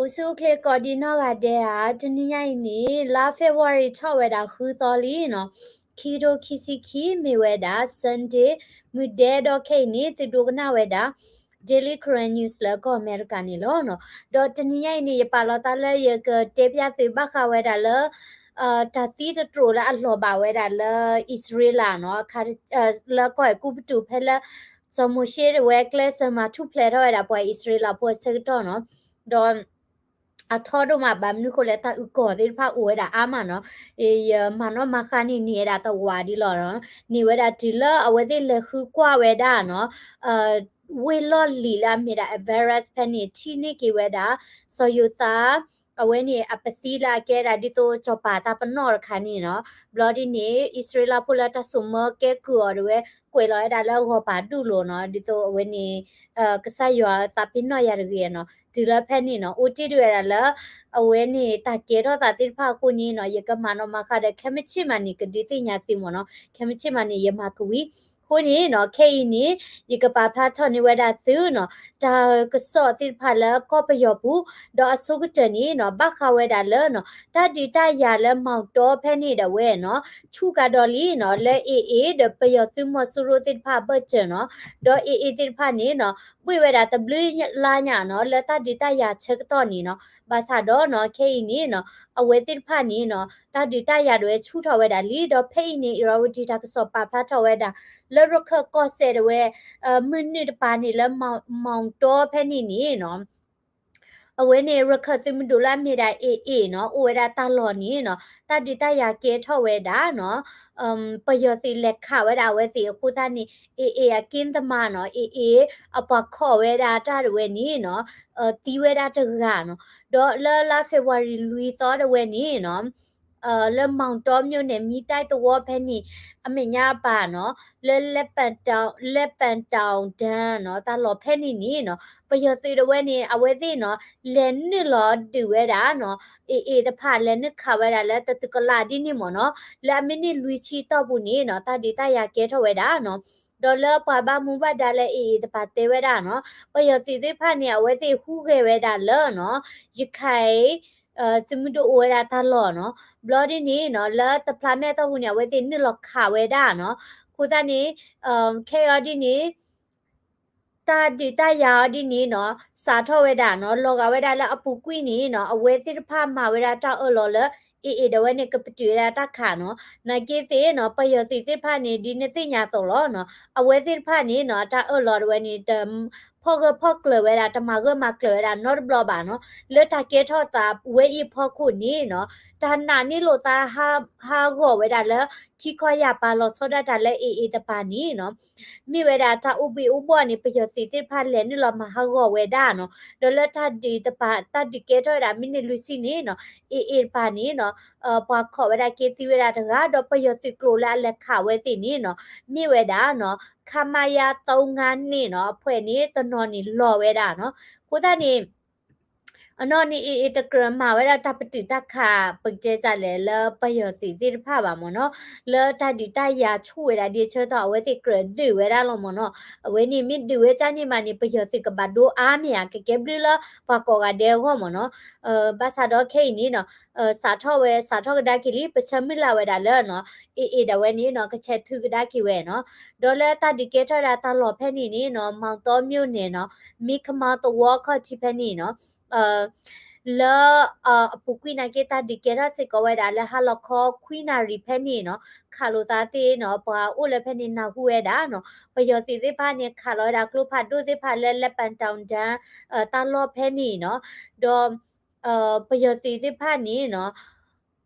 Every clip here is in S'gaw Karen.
အိၣ်ဆူၣ်အိၣ်ချ့ကိးဒံးနီၢ်ဂၤဒဲးဧါ, တနံၤညါအံၤန့ၣ် လါ February ထီၣ်ဝဲဒၣ်ဃုသီလံနီၤ, ခံထိခံဆံခံ မ့ၢ်ဝဲဒၣ် Sunday မုၢ်ဒဲဒီးခဲအံၤန့ၣ် သုဒိကနၣ်ဝဲဒၣ် Daily Karen News လၢကီၢ်အမဲရကၤန့ၣ်လီၤ. ဒီးတနံၤညါအံၤန့ၣ် ယပာ်လီၤသးလၢယကတဲပျၢ်သုဘၣ်ဃးဝဲဒၣ်လၢ တၢ်သံတတြိာ်လၢအလီၤဘၣ်ဝဲဒၣ်လၢအံၣ်စရ့လးနီၤ, လၢကီၢ်အဲၤကူပတူးဖဲလၢ စီၤမိၤၡ့ဒၣ်ဝဲကျဲးစၢးမၤထူၣ်ဖျဲးထီၣ်ဝဲဒၣ်ပှၤအံၣ်စရ့လးဖိအဆၢကတီၢ်နီၤ, ဒီး အထီဒိၣ်မးဘၣ်မနုၤဃိလဲၣ် တၢ်အုၣ်ကီၤသ့ၣ်တဖၣ်အိၣ်ဝဲဒၣ်အါမးနီၤ, ယမၤနီၣ်မၤဃါန့ၣ်န့ၢ်ဝဲဒၣ်တဝးဒ်လီၤ, န့ၢ်ဝဲဒၣ်တုၤလၢအဝဲသ့ၣ်လဲၤဃုကွၢ်ဝဲဒၣ်နီၤ ဝ့ၢ်လီၢ်လံၤလၢအမ့ၢ်ဒၣ် Everest ဖဲန့ၣ် ထံၣ်န့ၢ်က့ၤဝဲဒၣ် စီၤယိၤသး အဝဲန့ၣ်အပသံလၢအကဲဒၣ်ဒ်သိးစီၤပၤတၢ်ပနီၣ်တခါန့ၣ်နီၤ, ဘျီဒ်န့ၣ် အံၣ်စရ့လးဖိလၢတၢ်စိာ်မၢကဲကုၢ်အီၤဒၣ်ဝဲ ကွဲးလီၤဝဲဒၣ်လၢအဂီၤပၤဒူၣ်လိၤနီၤ, ဒ်သိးအဝဲန့ၣ် ကစၢ်ယွၤသးပ့ၤနီၣ်ယၤတဂ့ၤနီၤ, တုၤလၢဖဲန့ၣ်နီၤ အိၣ်တ့ၢ်ဒၣ်ဝဲဒၣ်လၢ အဝဲန့ၣ်တၢ်ကဲထီၣ်သးသ့ၣ်တဖၣ်အဃိန့ၣ်နီၤ, ယကမၤနီၣ်မၤဃါဒီး ခဲမုၢ်ဆ့ၣ်မးန့ၣ် ကဒုးသ့ၣ်ညါသုမ့ၢ်နီၤ, ခဲမုၢ်ဆ့ၣ်မးန့ၣ် ယမၤကဝံၤ အဃိန့ၣ်နီၤ ခဲအံၤန့ၣ် ယကပာ်ဖျါထီၣ်န့ၢ်ဝဲဒၣ်သုနီၤ တၢ်ကစီၣ်သ့ၣ်တဖၣ်လၢကီၢ်ပယီၤပူၤ, ဒီးအဆိကတၢၢ်န့ၣ်နီၤ ဘၣ်ဃးဝဲဒၣ်လၢနီၤ တၢ်ဒုးတၢ်ယၤလၢမီၤတီဖဲန့ၣ်ဒၣ်ဝဲနီၤ ဆူၣ်ကးဒီးလံနီၤ လၢ AA ဒီးပယီၤသုးမီၤစိရိၤသ့ၣ်တဖၣ်အဘၢၣ်စၢၤနီၤ, ဒီး AA သ့ၣ်တဖၣ်န့ၣ်နီၤ ဘှ့ၣ်ဝဲဒၣ်တဘျုးလါညါနီၤ လၢတၢ်ဒုးတၢ်ယၤဆၢကတီၢ်န့ၣ်နီၤ, ဘၣ်ဆၣ်ဒီးနီၤ ခဲအံၤန့ၣ်နီၤ အဝဲသ့ၣ်တဖၣ်န့ၣ်နီၤ တၢ်ဒုးတၢ်ယၤဒၣ်ဝဲဆူၣ်ထီၣ်ဝဲဒၣ်လံ, ဒီးဖဲအံၤန့ၣ် အ့ၣ်ရၤဝတံၤတၢ်ကစီၣ်ပာ်ဖျါထီၣ်ဝဲဒၣ် လၢရခၢၣ်ကီၢ်စဲၣ်ဒၣ်ဝဲ မုၢ်နုာ်တပၤန့ၣ်လၢ မီၤတီဖဲန့ၣ်န့ၣ်နီၤ အဝဲန့ၣ် ရခၢၣ်သုးမုၢ်ဒိၣ်လၢအမ့ၢ်ဒၣ် AA နီၤ အိၣ်ဝဲဒၣ်တၢ်လီၢ်န့ၣ်နီၤ တၢ်ဒုးတၢ်ယၤကဲထီၣ်ဝဲဒၣ်နီၤ ပယီၤသုးလဲၤခးဝဲဒၣ်အဝဲသ့ၣ်အဃိသတးန့ၣ် AA အက့ၢ်သမါနီၤ AA အပှၤခိးဝဲဒၣ်တၢ်ဒၣ်ဝဲန့ၣ်နီၤ သံဝဲဒၣ်တဂၤနီၤ ဒီးလၢလါ February လွံၢ်သီဒၣ်ဝဲန့ၣ်နီၤ လၢ မောင်တောမြို့နယ် မီးတိုက်သဝီဖဲန့ၣ် အမဲာ်ညါပၤနီၤ လၢ လၢပၣ်တၣ်တၣ်နီၤ တၢ်လီၢ်ဖဲန့ၣ်န့ၣ်နီၤ ပယီၤသုးဒၣ်ဝဲန့ၣ် အဝဲသ့ၣ်နီၤ လဲၤနုာ်လီၤဒုးဝဲဒၣ်နီၤ AA တဖၣ် လဲၤနုာ်ခးဝဲဒၣ်လၢတသုးကလးဒ်န့ၣ်မ့ၢ်နီၤ လၢအမံးနံးလွံၢ်ဆံတီၢ်ပူၤန့ၣ်နီၤ တၢ်ဒုးတၢ်ယၤကဲထီၣ်ဝဲဒၣ်နီၤ ဒီးလၢပှၤဘၣ်မူဘၣ်ဒါလၢ AA တဖၣ်တဲဝဲဒၣ်နီၤ ပယီၤသုးသ့ၣ်တဖၣ်န့ၣ် အဝဲသ့ၣ်ဟူးဂဲၤဝဲဒၣ်လၢနီၤ ရခိုင် သုးမုၢ်ဒိၣ်အိၣ်ဝဲဒၣ်တၢ်လီၢ်နီၤ ဘျီဒ်န့ၣ်နီၤ လၢတဖျါမဲာ်တီၢ်ပူၤန့ၣ် အဝဲသ့ၣ်နုာ်လီၤခးဝဲဒၣ်နီၤ အဃိသတးန့ၣ် ခဲအံၤဒ်န့ၣ် တၢ်ဒုးတၢ်ယၤအီၤဒ်န့ၣ်နီၤ စးထီၣ်ဝဲဒၣ်နီၤ လီၤဂာ်ဝဲဒၣ်လၢအပူၤကွံာ်န့ၣ်နီၤ အဝဲသ့ၣ်တဖၣ်မၤဝဲဒၣ်တၢ်အၢၣ်လီၤလၢ AA ဒၣ်ဝဲန့ၣ် ကပတုာ်ဝဲဒၣ်တၢ်ခးနီၤ နာ်က့သ့ၣ်နီၤ ပယီၤသုးသ့ၣ်တဖၣ်န့ၣ် ဒ်နသ့ၣ်ညါအသိးလီၤနီၤ အဝဲသ့ၣ်တဖၣ်န့ၣ်နီၤ တၢ်အၢၣ်လီၤဒၣ်ဝဲန့ၣ် တ ဖီၣ်ဂၢၢ်ဖီၣ်ကျၢၤဝဲဒၣ် တမၤဂၢၢ်မၤကျၢၤဝဲဒၣ်နီတဘျီဘၣ်နီၤ လၢတၢ်ကဲထီၣ်သးဝဲအံၤအဖီခိၣ်န့ၣ်နီၤ တၢ်နာ်န့ၢ်လိာ်သး ဟးဂီၤဝဲဒၣ်လၢ ခံခီယာ်ပၤလီၤဆီဒၣ်တၢ်လၢ AA တပၤန့ၣ်နီၤ မ့ၢ်ဝဲဒၣ်တၢ်အိၣ်ဘှံးအိၣ်ဘှီၣ်န့ၣ် ပယီၤသုးသ့ၣ်တဖၣ်လဲၤနုာ်လီၤမၤဟးဂီၤဝဲဒၣ်နီၤ ဒီးလၢတၢ်ဒုးတပၤ တၢ်ဒုးကဲထီၣ်ဝဲဒၣ်မံးနံးလွံၢ်ဆံန့ၣ်နီၤ AA တပၤန့ၣ်နီၤ ပှၤခိးဝဲဒၣ်က့ၤသံဝဲဒၣ်တဂၤ ဒီးပယီၤသုးကျိၤလၢအလဲၤခးဝဲသ့ၣ်န့ၣ်နီၤ မ့ၢ်ဝဲဒၣ်နီၤ ခမရ သုံးငါးနှစ် နီၤ အဖှဲးန့ၣ် တနီၤန့ၣ်လီၤဝဲဒၣ်နီၤ အဃိသတးန့ၣ် အနီၢ်န့ၣ် AA တကြၢးမၤဝဲဒၣ်တၢ်ပတုာ်တၢ်ခး ပကတဲဒ်လဲၣ် လၢပယီၤသုးသ့ၣ်တဖၣ်ဘၣ်မ့ၢ်နီၤ လၢတၢ်ဒုးတၢ်ယၤဆူၣ်ဝဲဒၣ်ဒ်အဆၢကတီၢ် အဝဲသ့ၣ်ကြၢးဒုးဝဲဒၣ်လီၤမ့ၢ်နီၤ အဝဲန့ၣ်မ့ၢ်ဒုးဝဲဒ်န့ၣ်မးန့ၣ် ပယီၤသုးကဘၣ်ဒိအါမ့ၢ်ဧါ ကကဲဘျုးလၢပှၤကိးဂၤဒဲးအဂီၢ်မ့ၢ်နီၤ ဘၣ်ဆၣ်ဒီးခဲအံၤန့ၣ်နီၤ စးထီၣ်ဝဲ စးထီၣ်ကဒါက့ၤလံ ပဆၢမုၢ်လၢ်ဝဲဒၣ်လၢနီၤ AA ဒၣ်ဝဲန့ၣ်နီၤ ကဆဲးထုးကဒါက့ၤဝဲနီၤ ဒီးလၢတၢ်ဒုးကဲထီၣ်ဝဲဒၣ်တၢ်လီၢ်ဖဲန့ၣ်န့ၣ်နီၤ မောင်တောမြို့နယ်နီၤ မ့ၢ်ခမီသဝီခီၣ်ထံးဖဲန့ၣ်နီၤ လၢအပူၤကွံာ်နာ်က့ တၢ်ဒုးကဲထီၣ်စ့ၢ်ကီးဝဲဒၣ်လၢဟါလီၤခီခွံနၣ်ရံၣ်ဖဲန့ၣ်နီၤ ခးလိာ်သးသ့ၣ်နီၤ ပှၤအိၣ်လၢဖဲန့ၣ်နၢ်ဟူဝဲဒၣ်နီၤ ပယီၤသုးသ့ၣ်တဖၣ်န့ၣ် ခးလီၤဝဲဒၣ်ကျိဖးဒိၣ်သ့ၣ်တဖၣ်လၢ လၢပၣ်တၣ်ဒၣ် တၢ်လီၢ်ဖဲန့ၣ်နီၤ ဒီး ပယီၤသုးသ့ၣ်တဖၣ်န့ၣ်နီၤ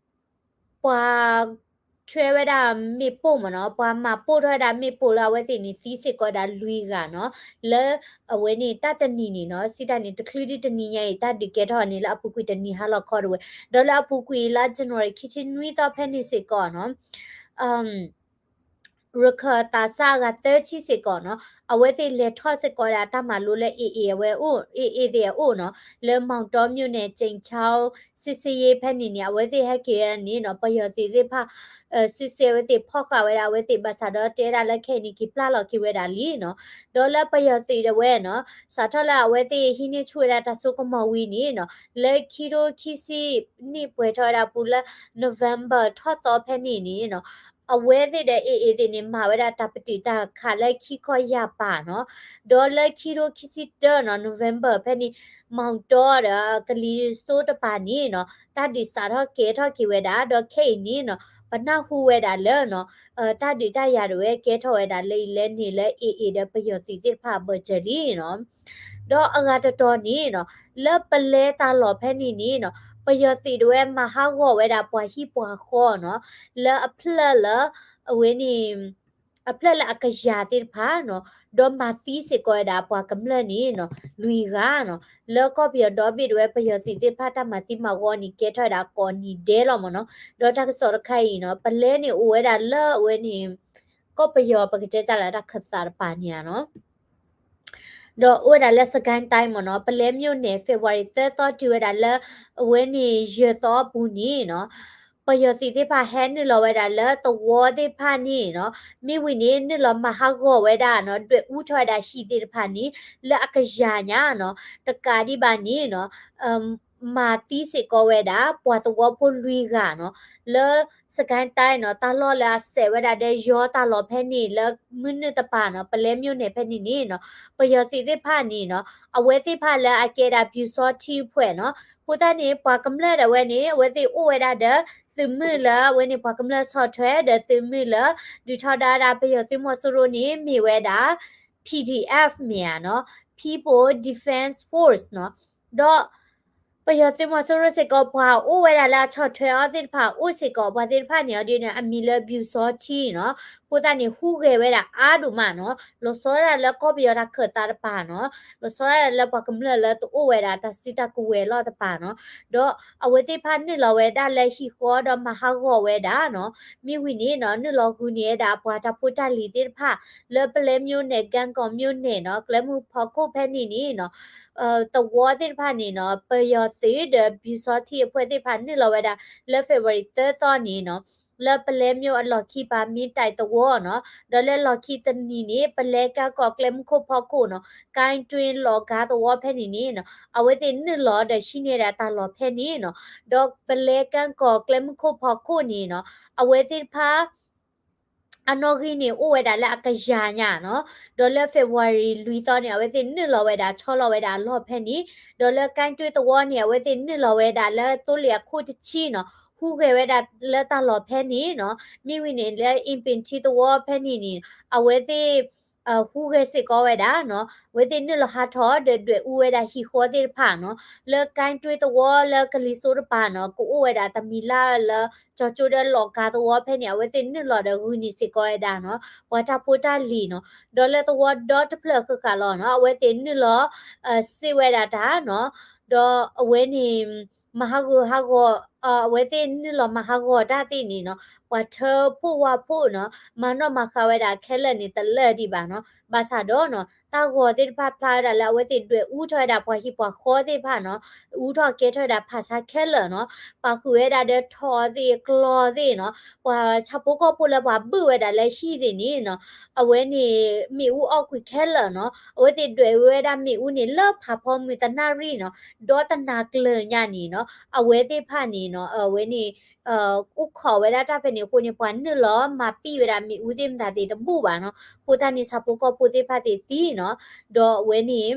ပှၤ ထွဲဝဲဒၣ်မ့ၣ်ပိၢ်မ့ၢ်နီၤ ပှၤမၤပိၢ်ထီၣ်ဝဲဒၣ်မ့ၣ်ပိၢ်လၢအဝဲသ့ၣ်န့ၣ် သံစ့ၢ်ကီးဒၣ်လွံၢ်ဂၤနီၤ လၢအဝဲန့ၣ်တၢ်တနံၤန့ၣ်နီၤ စံးတၢ်န့ၣ် တချုးဒ်တနံၤညါအံၤ တၢ်ဒုးကဲထီၣ်န့ၣ် လၢအပူၤကွံာ်တနံၤဟါလီၤခီဒၣ်ဝဲ ဒီးလၢအပူၤကွံာ်လါ January ခံဆံနွံသီဖဲန့ၣ်စ့ၢ်ကီးနီၤ ရခၢၣ်သးစၢ်အဂၤသၢဆံစ့ၢ်ကီးနီၤ, အဝဲသ့ၣ်လဲၤထီၣ်စ့ၢ်ကီးဝဲဒၣ်တၢ်မၤလိလၢ AA အဝဲအိၣ် AA သ့ၣ်အအိၣ်နီၤ, လၢ မောင်တောမြို့နယ် ကၠိင်ချောင်းစစ်ဆေးရေးဖဲန့ၣ်န့ၣ် အဝဲသ့ၣ်ဟဲက့ၤန့ၣ်နီၤ ပယီၤသုးသ့ၣ်တဖၣ် စစ်ဆေး အဝဲသ့ၣ်ဖီၣ်ဃာ်ဝဲဒၣ်အဝဲသ့ၣ် ဘၣ်ဆၣ်ဒီးတဲဒၣ်လၢခဲအံၤန့ၣ် က့ၤပျၢ်လီၤက့ၤဝဲဒၣ်လံနီၤ, ဒီးလၢပယီၤသုးဒၣ်ဝဲနီၤ စးထီၣ်လၢအဝဲသ့ၣ်ဟံးန့ၢ်ဆူၣ်ဝဲဒၣ်တၢ်စိကမီၤဝံၤန့ၣ်နီၤ လၢခံထိခံဆံနံၣ်ပှဲၤထီၣ်ဝဲဒၣ်ပူၤလၢ November ထီၣ်သီဖဲန့ၣ်န့ၣ်နီၤ အဝဲသ့ၣ်ဒီး AA သ့ၣ်န့ၣ် မၤဝဲဒၣ်တၢ်ပတုာ်တၢ်ခးလၢခံခီယာ်ပၤနီၤ, ဒီးလၢခံထိခံဆံတၢနီၤ November ဖဲန့ၣ် မောင်တောဒီးကလံၤစိးတပၤန့ၣ်နီၤ တၢ်ဒုးစးထီၣ်ကဲထီၣ်က့ၤဝဲဒၣ် ဒီးခဲအံၤန့ၣ်နီၤ ပနၢ်ဟူဝဲဒၣ်လၢနီၤ တၢ်ဒုးတၢ်ယၤဒၣ်ဝဲကဲထီၣ်ဝဲဒၣ်လၢအံၤလၢန့ၣ်လၢ AA ဒီးပယီၤသုးသ့ၣ်တဖၣ်အဘၢၣ်စၢၤလံနီၤ ဒီးအဂၤတတီၤန့ၣ်နီၤ လၢပလဲတၢ်လီၢ်ဖဲန့ၣ်န့ၣ်နီၤ ပယီၤသုးဒၣ်ဝဲမၤဟးဂီၤဝဲဒၣ်ပှၤဟံၣ်ပှၤဃီနီၤ လၢအဖျၢၣ်လၢ အဝဲန့ၣ် အဖျၢၣ်လၢအကယၤသ့ၣ်တဖၣ်နီၤ ဒီးမၤသံစ့ၢ်ကီးဝဲဒၣ်ပှၤကမျၢၢ်န့ၣ်နီၤ လွံၢ်ဂၤနီၤ လၢကီၢ်ပယီၤဒီဘ့ၣ်ဒၣ်ဝဲပယီၤသုးသ့ၣ်တဖၣ်တၢ်မၤသံမၤဂီၤန့ၣ် ကဲထီၣ်ဝဲဒၣ်ကိးနံၤဒဲးလီၤမ့ၢ်နီၤ, ဒီးတၢ်ကစီၣ်တခါအံၤနီၤ ပလဲန့ၣ်အိၣ်ဝဲဒၣ်လၢအဝဲန့ၣ် ကီၢ်ပယီၤပကတဲတၢ်လၢတၢ်ခၢၣ်သးတပၤန့ၣ်ဧါနီၤ ဒီးအိၣ်ဝဲဒၣ်လၢ စစ်ကိုင်းတိုင်း မ့ၢ်နီၤ ပုလဲမြို့နယ် February သၢသီတုၤဝဲဒၣ်လၢ အဝဲန့ၣ် ယဲၢ်သီအပူၤန့ၣ်နီၤ ပယီၤသုးသ့ၣ်တဖၣ်ဟဲနုာ်လီၤဝဲဒၣ်လၢသဝီသ့ၣ်တဖၣ်န့ၣ်နီၤ မ့ၢ်ဝံၤန့ၣ် နုာ်လီၤမၤဟးဂီၤဝဲဒၣ်နီၤ ဒွဲၣ်အူထီၣ်ဝဲဒၣ်ဟံၣ်သ့ၣ်တဖၣ်န့ၣ် လၢအကယၤညါနီၤ တကးဒံးဘၣ်န့ၣ်နီၤ မၤသံစ့ၢ်ကီးဝဲဒၣ် ပှၤသဝီဖိလွံၢ်ဂၤနီၤ လၢ စစ်ကိုင်းတိုင်း နီၤ တၢ်လီၢ်လၢအစဲးဝဲဒၣ်ဒီးယီတၢ်လီၢ်ဖဲန့ၣ် လၢမုၢ်နုာ်တပၤနီၤ ပုလဲမြို့နယ် ဖဲန့ၣ်န့ၣ်နီၤ ပယီၤသုးသ့ၣ်တဖၣ်န့ၣ်နီၤ အဝဲသ့ၣ်တဖၣ်လၢအကဲဒၣ် ပျူစောထီး အဖွဲ့ နီၤ အဃိသတးန့ၣ် ပှၤကမျၢၢ်ဒၣ်ဝဲန့ၣ် အဝဲသ့ၣ်အိၣ်ဝဲဒၣ်ဒီး သုးမုၢ်လၢအဝဲန့ၣ် ပှၤကမျၢၢ်ဆီၣ်ထွဲဒီးသုးမုၢ်လၢ ဒုးထီဒါဝဲဒၣ်ပယီၤသုးမီၤစိရိၤန့ၣ် မ့ၢ်ဝဲဒၣ် PDF မ့ၢ်ဧါနီၤ People Defense Force နီၤ ဒီး ပယီၤသုးမီၤစိရိၤစ့ၢ်ကီး ပှၤအိၣ်ဝဲဒၣ်လၢအဆီၣ်ထွဲအီၤသ့ၣ်တဖၣ် အိၣ်စ့ၢ်ကီး ပှၤသ့ၣ်တဖၣ်န့ၣ် အဒ်န့ၣ် အမံၤလၢ ပျူစောထီး နီၤ အဃိသတးန့ၣ် ဟူးဂဲၤဝဲဒၣ်အါဒိၣ်မးနီၤ လီၤဆီဒၣ်တၢ်လၢကီၢ်ပယီၤတၢ်ခၢၣ်သးတပၤနီၤ လီၤဆီဒၣ်တၢ်လၢပှၤကမျၢၢ်လၢတအိၣ်ဝဲဒၣ်တၢ်စုတၢ်ကဝဲၤလီၢ်တပၤနီၤ ဒီးအဝဲသ့ၣ်တဖၣ်နုာ်လီၤဝဲဒၣ်လၢဟံၣ်ဃီဒီးမၤဟးဂီၤဝဲဒၣ်နီၤ မ့ၢ်ဝံၤန့ၣ်နီၤ နုာ်လီၤဂုာ်န့ၢ်ဝဲဒၣ်ပှၤတၢ်ဖိတၢ်လံၤသ့ၣ်တဖၣ် လၢပုလဲမြို့နယ် ကန်းကော်မြို့နယ် နီၤ ကျဲမုၢ်ဖီခိၣ်ဖဲန့ၣ်န့ၣ်နီၤ သဝီသ့ၣ်တဖၣ်န့ၣ်နီၤ ပယီၤသုးဒီး ပျူစောထီး အဖွဲ့ သ့ၣ်တဖၣ်နုာ်လီၤဝဲဒၣ် လၢ February သၢသီန့ၣ်နီၤ လၢပုလဲမြို့ အလီၢ်ခံ ပၤမ့တၢ်သဝီနီၤ ဒီးလၢလီၢ်ခံတနံၤန့ၣ် ပုလဲကန်းကော် ကျဲမုၢ်ခိၣ်ဖီခိၣ်နီၤ ကိုင်းတွင်း လီၣ်ကါသဝီဖဲန့ၣ်န့ၣ်နီၤ အဝဲသ့ၣ်နုာ်လီၤဒီးဟံးန့ၢ်ဒၣ်တၢ်လီၢ်ဖဲန့ၣ်နီၤ ဒီးပုလဲကန်းကော် ကျဲမုၢ်ခိၣ်ဖီခိၣ်န့ၣ်နီၤ အဝဲသ့ၣ်တဖၣ် အနီၣ်ဂံၢ်န့ၣ် အိၣ်ဝဲဒၣ်လၢအကယၤညါနီၤ ဒီးလၢ February လွံၢ်သီန့ၣ် အဝဲသ့ၣ်နုာ်လီၤဝဲဒၣ်ဆီလီၤဝဲဒၣ်အလီၢ်ဖဲန့ၣ် ဒီးလၢ ကိုင်းတွင်း သဝီန့ၣ် အဝဲသ့ၣ်နုာ်လီၤဝဲဒၣ်လၢသိလ့ၣ်အခိၣ်တဆံနီၤ ဟူးဂဲၤဝဲဒၣ်လၢတၢ်လီၢ်ဖဲန့ၣ်နီၤ မ့ၢ်ဝံၤန့ၣ်လၢ အ့ပ့ၣ်ထံ သဝီဖဲန့ၣ်န့ၣ် အဝဲသ့ၣ် ဟူးဂဲၤစ့ၢ်ကီးဝဲဒၣ်နီၤ အဝဲသ့ၣ်နုာ်လီၤဟးထီၣ်ဒီးဒွဲၣ်အူဝဲဒၣ်ဟံၣ်ဃီသ့ၣ်တဖၣ်နီၤ လၢ ကိုင်းတွင်း သဝီလၢကလံၤစိးတပၤနီၤ ကအိၣ်ဝဲဒၣ်တမံၤလၢ်လၢ ကၠီၤကၠိဒီးလီၣ်ကါသဝီဖဲန့ၣ် အဝဲသ့ၣ်နုာ်လီၤဒီးဂုာ်န့ၢ်စ့ၢ်ကီးဝဲဒၣ်နီၤ ပှၤတၢ်ဖိတၢ်လံၤနီၤ ဒီးလၢသဝီဒီတဖျၢၣ်ဃၣ်ဃၣ်လီၤနီၤ အဝဲသ့ၣ်နုာ်လီၤ စ့ၢ်ဝဲဒၣ်တၢ်နီၤ ဒီးအဝဲန့ၣ် မၤဟးဂီၤဟးဂီၤ အဝဲသ့ၣ်နုာ်လီၤမၤဟးဂီၤတၢ်သ့ၣ်န့ၣ်နီၤ ပှၤထၢဖှိၣ်ဝါဖှိၣ်နီၤ မၤနီၣ်မၤဃါဝဲဒၣ်ခဲလၢာ်န့ၣ် တလၢာ်ဒံးဘၣ်နီၤ ဘၣ်ဆၣ်ဒီးနီၤ တၢ်ဂီၤသ့ၣ်တဖၣ်ဖျါဝဲဒၣ်လၢအဝဲသ့ၣ်ဒွဲၣ်အူထီၣ်ဝဲဒၣ်ပှၤဟံၣ်ပှၤဃီသ့ၣ်တဖၣ်နီၤ အူထီၣ်ကဲထီၣ်ဝဲဒၣ်ဖးဆါခဲလၢာ်နီၤ ပာ်ဃုာ်ဝဲဒၣ်ဒီးထိးသ့ၣ်ကျီသ့ၣ်နီၤ ပှၤဆၣ်ဖိကီၢ်ဖိလၢပှၤဘုၣ်ဝဲဒၣ်လၢဟံၣ်သ့ၣ်န့ၣ်နီၤ အဝဲန့ၣ် မ့ၣ်အူအီၣ်ကွံာ်ခဲလၢာ်နီၤ အဝဲသ့ၣ်ဒွဲၣ်ဝဲဒၣ်မ့ၣ်အူန့ၣ် လၢဖးဖီမုၢ်တနၣ်ရံၣ်နီၤ ဒီတနၤကျၢၤညါန့ၣ်နီၤ အဝဲသ့ၣ်တဖၣ်န့ၣ်နီၤ အဝဲန့ၣ် အိၣ်ခိးဝဲဒၣ်တၢ်ဖဲန့ၣ်အဃိန့ၣ် ပှၤနုာ်လီၤမၤပံာ်ဝဲဒၣ်မ့ၣ်အူသ့ၣ်မတၤသ့ၣ်တဘူၣ်ဘၣ်နီၤ အဃိသတးန့ၣ် ဆၣ်ဖိကီၢ်ဖိသ့ၣ်တဖၣ်သ့ၣ်သံနီၤ ဒီးအဝဲန့ၣ်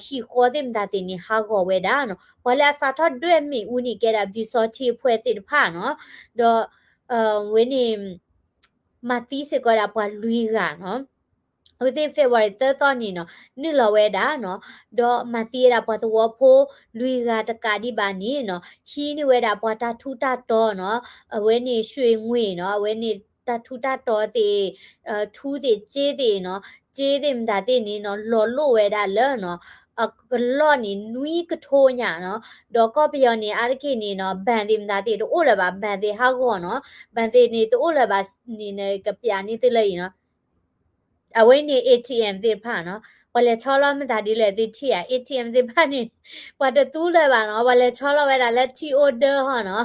ဟံၣ်ဃီသ့ၣ်မတၤသ့ၣ်န့ၣ် ဟးဂီၤဝဲဒၣ်နီၤ ပှၤလၢအစးထီၣ်ဒွဲၣ်မ့ၣ်အူန့ၣ် ကဲဒၣ် ပျူစောထီး အဖွဲ့ သ့ၣ်တဖၣ်နီၤ ဒီး အဝဲန့ၣ် မၤသံစ့ၢ်ကီးဒၣ်ပှၤလွံၢ်ဂၤနီၤ အဝဲသ့ၣ် February သၢသီန့ၣ်နီၤ နုာ်လီၤဝဲဒၣ်နီၤ ဒီးမၤသံဝဲဒၣ်ပှၤသဝီဖိလွံၢ်ဂၤတကးဒံးဘၣ်န့ၣ်နီၤ ဟံးန့ၢ်ဝဲဒၣ်ပှၤတၢ်ထူးတၢ်တီၤနီၤ အဝဲန့ၣ် ရွှေငွေ နီၤ အဝဲန့ၣ်တၢ်ထူးတၢ်တီၤသ့ၣ် ထူသ့ၣ် ကြေးသ့ၣ်နီၤ ကြေးသ့ၣ်မတၤသ့ၣ်န့ၣ်နီၤ လီၤလိၣ်ဝဲဒၣ်လၢနီၤ အကလီၢ်န့ၣ် နွံကထိညါနီၤ. ဒီးကီၢ်ပယီၤန့ၣ် အါတက့ၢ်န့ၣ်နီၤ ဘဏ်သ့ၣ်မတၤသ့ၣ်တအိၣ်လၢၤဘၣ်, ဘဏ်သ့ၣ်ဟးဂီၤနီၤ, ဘဏ်သ့ၣ်န့ၣ်တအိၣ်လၢၤဘၣ်န့ၣ် ကပျးန့ၢ်သုလၢအံၤနီၤ. အဝဲန့ၣ် ATM သ့ၣ်တဖၣ်နီၤ, ပှၤလဲၤဆီလီၤမတၤဒ်လဲၣ်သုထံၣ်ဧါ, ATM သ့ၣ်တဖၣ်န့ၣ် ပှၤတသူလၢၤဘၣ်နီၤ, ပှၤလဲၤဆီလီၤဝဲဒၣ်လၢထံအိၣ်ဒၢ ဟီနီၤ.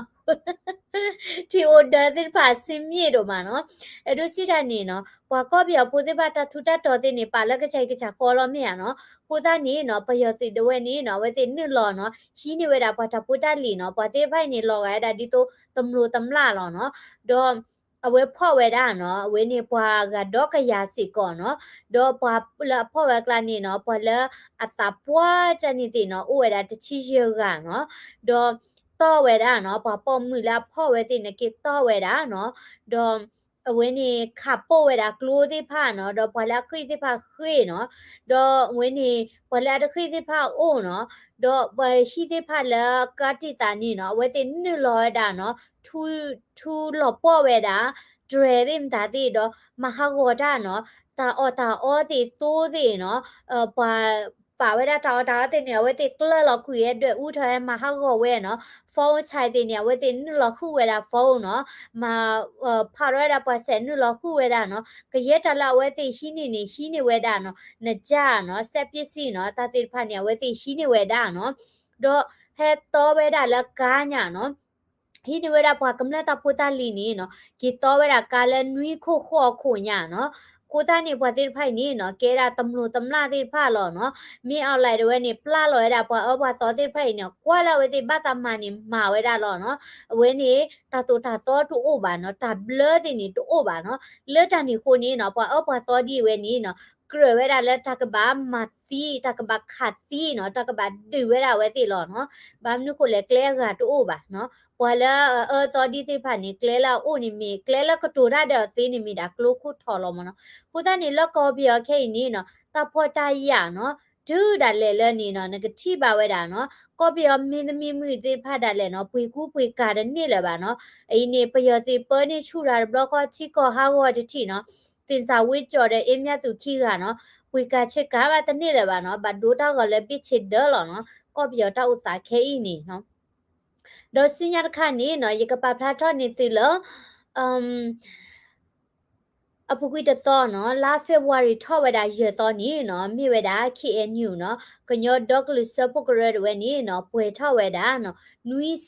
ထံအိၣ်ဒၢသ့ၣ်တဖၣ်စ့မ့ၢ်ဒိၣ်မးနီၤ. အဲၣ်ဒိးစံးတၢ်န့ၣ်နီၤ, ပှၤကီၢ်ပယီၤဖိသ့ၣ်တဖၣ်တၢ်ထူးတၢ်တီၤသ့ၣ်န့ၣ် ပာ်လၢကစၢ်အံၤကစၢ်ဃီလီၤမ့ၢ်ဧါနီၤ. အဃိသတးန့ၣ်နီၤ ပယီၤသုးဒၣ်ဝဲန့ၣ်နီၤ အဝဲသ့ၣ်နုာ်လီၤနီၤ ဟံးန့ၢ်ဝဲဒၣ်ပှၤတၢ်ဖိတၢ်လံၤနီၤ, ပှၤသ့ၣ်တဖၣ်အံၤန့ၣ် လီၤဂာ်ဝဲဒၣ်ဒ်သိးတမျိးတမျာ်လီၤနီၤ. ဒီး အဝဲဖီၣ်ဝဲဒၣ်နီၤ, အဝဲန့ၣ်ပှၤဂၤဒီကယၤစ့ၢ်ကီးနီၤ. ဒီးပှၤလၢအဖီၣ်ဝဲအကျါန့ၣ်နီၤ ပှၤလၢအသးပှၢ်တၢ်န့ၣ်သ့ၣ်နီၤ အိၣ်ဝဲဒၣ်တဆံယဲၢ်ဂၤနီၤ. ဒီးတီၢ်ဝဲဒၣ်နီၤ ပှၤပိာ်မုၣ်လၢအဖီၣ်ဝဲသ့ၣ်န့ၣ် က့ၤတီၢ်ဝဲဒၣ်နီၤ. ဒီး အဝဲန့ၣ်ခးပိာ်ဝဲဒၣ်ကျိသ့ၣ်တဖၣ်နီၤ, ဒီးပှၤလၢအဃ့ၢ်သ့ၣ်တဖၣ်ဃ့ၢ်နီၤ. ဒီးအဝဲန့ၣ် ပှၤလၢအတဃ့ၢ်သ့ၣ်တဖၣ်အိၣ်နီၤ, ဒီးပှၤဟံၣ်သ့ၣ်တဖၣ်လၢကးတံာ်သးန့ၣ်နီၤ အဝဲသ့ၣ်နုာ်လီၤဝဲဒၣ်နီၤ, ထူ ထူလီၤပှီၢ်ဝဲဒၣ် တြဲၤသ့ၣ်မတၤသ့ၣ်ဒီး မၤဟးဂီၤတၢ်နီၤ, တၢ်အီၣ်တၢ်အီသ့ၣ်သိသ့ၣ်နီၤ, ပှၤ ပာ်ဝဲဒၣ်တၢ်အီၣ်တၢ်အီသ့ၣ်န့ၣ် အဝဲသ့ၣ်ကျၢၢ်လီၤကွံာ်ဝဲဒွဲၣ်အူထီၣ်ဝဲမၤဟးဂီၤဝဲနီၤ, phone ဆဲးသ့ၣ်န့ၣ် အဝဲသ့ၣ်နုာ်လီၤဃုာ်ဝဲဒၣ် phone နီၤ, မၤ ဖးထီၣ်ဝဲဒၣ်ပှၤစဲးနုာ်လီၤဃုာ်ဝဲဒၣ်နီၤ, ကယဲၢ်တၢ်လၢအဝဲသ့ၣ်ဟံးန့ၢ်န့ၣ် ဟံးန့ၢ်ဝဲဒၣ်နီၤ, နကၢ်နီၤ စဲးပ့စံနီၤ တၢ်သ့ၣ်တဖၣ်န့ၣ် အဝဲသ့ၣ်ဟံးန့ၢ်ဝဲဒၣ်နီၤ, ဒီးဟဲတီဝဲဒၣ်လၢကါညါနီၤ ဟံးန့ၢ်ဝဲဒၣ်ပှၤကမျၢၢ်တၢ်ဖိတၢ်လံၤန့ၣ်နီၤ, က့ၤတီဝဲဒၣ်ကါလၢနွံခိၣ်ဃိးခိၣ်ညါနီၤ, အဃိသတးန့ၣ် ပှၤသ့ၣ်တဖၣ်အံၤန့ၣ်နီၤ ကဲဒၣ်တမျိးတမျာ်သ့ၣ်တဖၣ်လီၤနီၤ, မ့ၢ်အီၣ်လဲၣ်ဒၣ်ဝဲန့ၣ် ပျၢ်လီၤဝဲဒၣ်ပှၤအၢပှၤသီသ့ၣ်တဖၣ်အံၤန့ၣ် ကွၢ်လၢအဝဲသ့ၣ်ဘၣ်သးမၤန့ၣ် မၤဝဲဒၣ်လီၤနီၤ, အဝဲန့ၣ် တၢ်သိၣ်တၢ်သီတအိၣ်ဘၣ်နီၤ, တၢ်ဘျၢသ့ၣ်န့ၣ်တအိၣ်ဘၣ်နီၤ, လၢတၢ်န့ၣ်အဃိန့ၣ်နီၤ ပှၤအၢပှၤသီဒ်အဝဲန့ၣ်နီၤ ကြၢးဝဲဒၣ်လၢတၢ်ကဘၣ်မၤသံ တၢ်ကဘၣ်ခးသံနီၤ, တၢ်ကဘၣ်ဒုးဝဲဒၣ်အဝဲသ့ၣ်လီၤနီၤ, ဘၣ်မနုၤဃိလဲၣ် ကျဲအဂၤတအိၣ်ဘၣ်နီၤ, ပှၤလၢအအၢအသီဒ်သ့ၣ်တဖၣ်န့ၣ် ကျဲလၢအအိၣ်န့ၣ်မ့ၢ် ကျဲလၢကတိၤတၢ်ဒီးအသ့န့ၣ်မ့ၢ်ဒၣ်ကျိခိၣ်ထီၣ်လီၤမ့ၢ်နီၤ, အဃိသတးန့ၣ် လၢကီၢ်ပယီၤခဲအံၤန့ၣ်နီၤ တၢ်ဖှီၣ်တၢ်ယာ်နီၤ တုၤဒၣ်လဲာ်လၢန့ၣ်နီၤ နကထံၣ်ဘၣ်ဝဲဒၣ်နီၤ ကီၢ်ပယီၤမ့ၢ်သမံမုၣ်သ့ၣ်တဖၣ်ဒၣ်လဲာ်နီၤ ပှ့ၤကူပှ့ၤကၤတန့ၢ်လၢၤဘၣ်နီၤ, အံၤန့ၣ် ပယီၤသုးပၢန့ၢ်ဆူၣ်တၢ်တဘျီဃီ ထံကီၢ်ဟးဂီၤတထံၣ်နီၤ သ့ၣ်စၢ်ဝ့ကၠီၣ်ဒီး အ့မၠၣ်သူၣ်ခံဂၤနီၤ ပှ့ၤကၤဆ့ကၤဘၣ်တန့ၢ်လၢၤဘၣ်နီၤ, ဘၣ်ဒိတၢ်ဂီၤလၢဘ့ၣ်ဆ့ဒၢလီၤနီၤ, ကီၢ်ပယီၤတၢ်အိၣ်သးခဲအံၤန့ၣ်နီၤ, ဒီးဆူညါတခါန့ၣ်နီၤ ယကပာ်ဖျါထီၣ်န့ၢ်သုလၢ အပူၤကွံာ်တသီနီၤ လါ February ထီၣ်ဝဲဒၣ်ယဲၢ်သီန့ၣ်နီၤ မ့ၢ်ဝဲဒၣ် K N U နီၤ ကညီဒီကလုာ်စၢဖှိၣ်ကရၢတဝဲန့ၣ်နီၤ ပှဲၤထီၣ်ဝဲဒၣ်နီၤ နွံဆံယဲၢ်နံၣ်နီၤ, ဒီး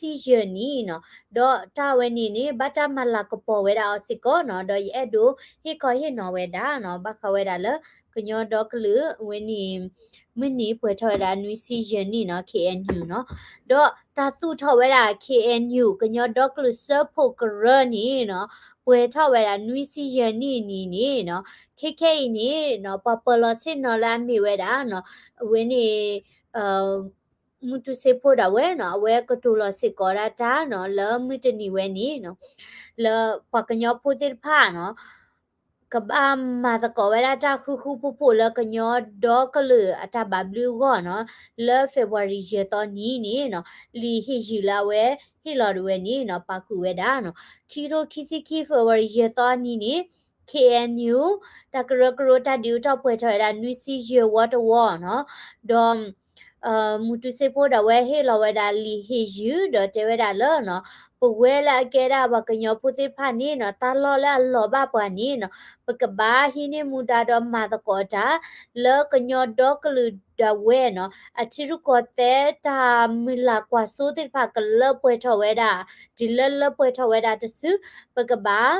တၢ်ဝဲန့ၣ်န့ၣ် ဘၣ်တၢ်မၤလၤကပီၤဝဲဒၣ်အီၤစ့ၢ်ကီးနီၤ, ဒီးယအဲၣ်ဒိးဟ့ၣ်ခီဟ့ၣ်နီၤဝဲဒၣ်နီၤ ဘၣ်ဃးဝဲဒၣ်လၢ ကညီဒီကလုာ်ဝဲန့ၣ် မုၢ်နံၤပှဲၤထီၣ်ဝဲဒၣ်နွံဆံယဲၢ်နံၣ်နီၤ K N U နီၤ, ဒီးတၢ်သူၣ်ထီၣ်ဝဲဒၣ် K N U ကညီဒီကလုာ်စၢဖှိၣ်ကရၢန့ၣ်နီၤ ပှဲၤထီၣ်ဝဲဒၣ်နွံဆံယဲၢ်နံၣ်နံၤန့ၣ်နီၤ, ခဲခဲအံၤန့ၣ်နီၤ ပှၤပၢၤလီၢ်ဆ့ၣ်နီၤလၢအမ့ၢ်ဝဲဒၣ်နီၤ အဝဲန့ၣ် မူတူစ့ဖိဒၣ်ဝဲနီၤ အဝဲကတိၤလီၤစ့ၢ်ကီးဒၣ်တၢ်နီၤ လၢမုၢ်တနံၤဝဲန့ၣ်နီၤ လၢပှၤကညီဖိသ့ၣ်တဖၣ်နီၤ ကဘၣ်မၤသကိးဝဲဒၣ်တၢ်ဃုဃုဖိးဖိးလၢကညီဒီကလုာ်အတၢ်ဘၣ်ဘျုးအဂီၢ်နီၤ လၢ February ယဲၢ်သီနံၤန့ၣ်နီၤ လံာ်ဟ့ၣ်ယုၢ်လၢအဝဲဟ့ၣ်လီၤဒၣ်ဝဲန့ၣ်နီၤ ပာ်ဃုာ်ဝဲဒၣ်နီၤ ခံကထိခံဆံခံ February ယဲၢ်သီနံၤန့ၣ် K N U တၢ်ကရၢကရိတၢ်ဒုးအိၣ်ထီၣ်ပှဲၤထီၣ်ဝဲဒၣ်နွံဆံယဲၢ်ဝီတဝီနီၤ ဒီး မူတူစ့ဖိဒၣ်ဝဲဟ့ၣ်လီၤဝဲဒၣ်လံာ်ဟ့ၣ်ယုၢ် ဒီးတဲဝဲဒၣ်လၢနီၤ ပဝဲလၢအကဲဒၣ်ပှၤကညီဖိသ့ၣ်တဖၣ်န့ၣ်နီၤ တၢ်လီၢ်လၢအလီၤဘၣ်ပှၤန့ၣ်နီၤ ပကဘၣ်ဟံးန့ၢ်မူဒါဒီးမၤသကိးတၢ် လၢကညီဒီကလုာ်ဒၣ်ဝဲနီၤ အထံရူၢ်ကီၢ်သဲးတၢ်မုၢ်လၢ်ကွၢ်စိသ့ၣ်တဖၣ်ကလၢပှဲၤထီၣ်ဝဲဒၣ် တုၤလၢလၢပှဲၤထီၣ်ဝဲဒၣ်တစု ပကဘၣ်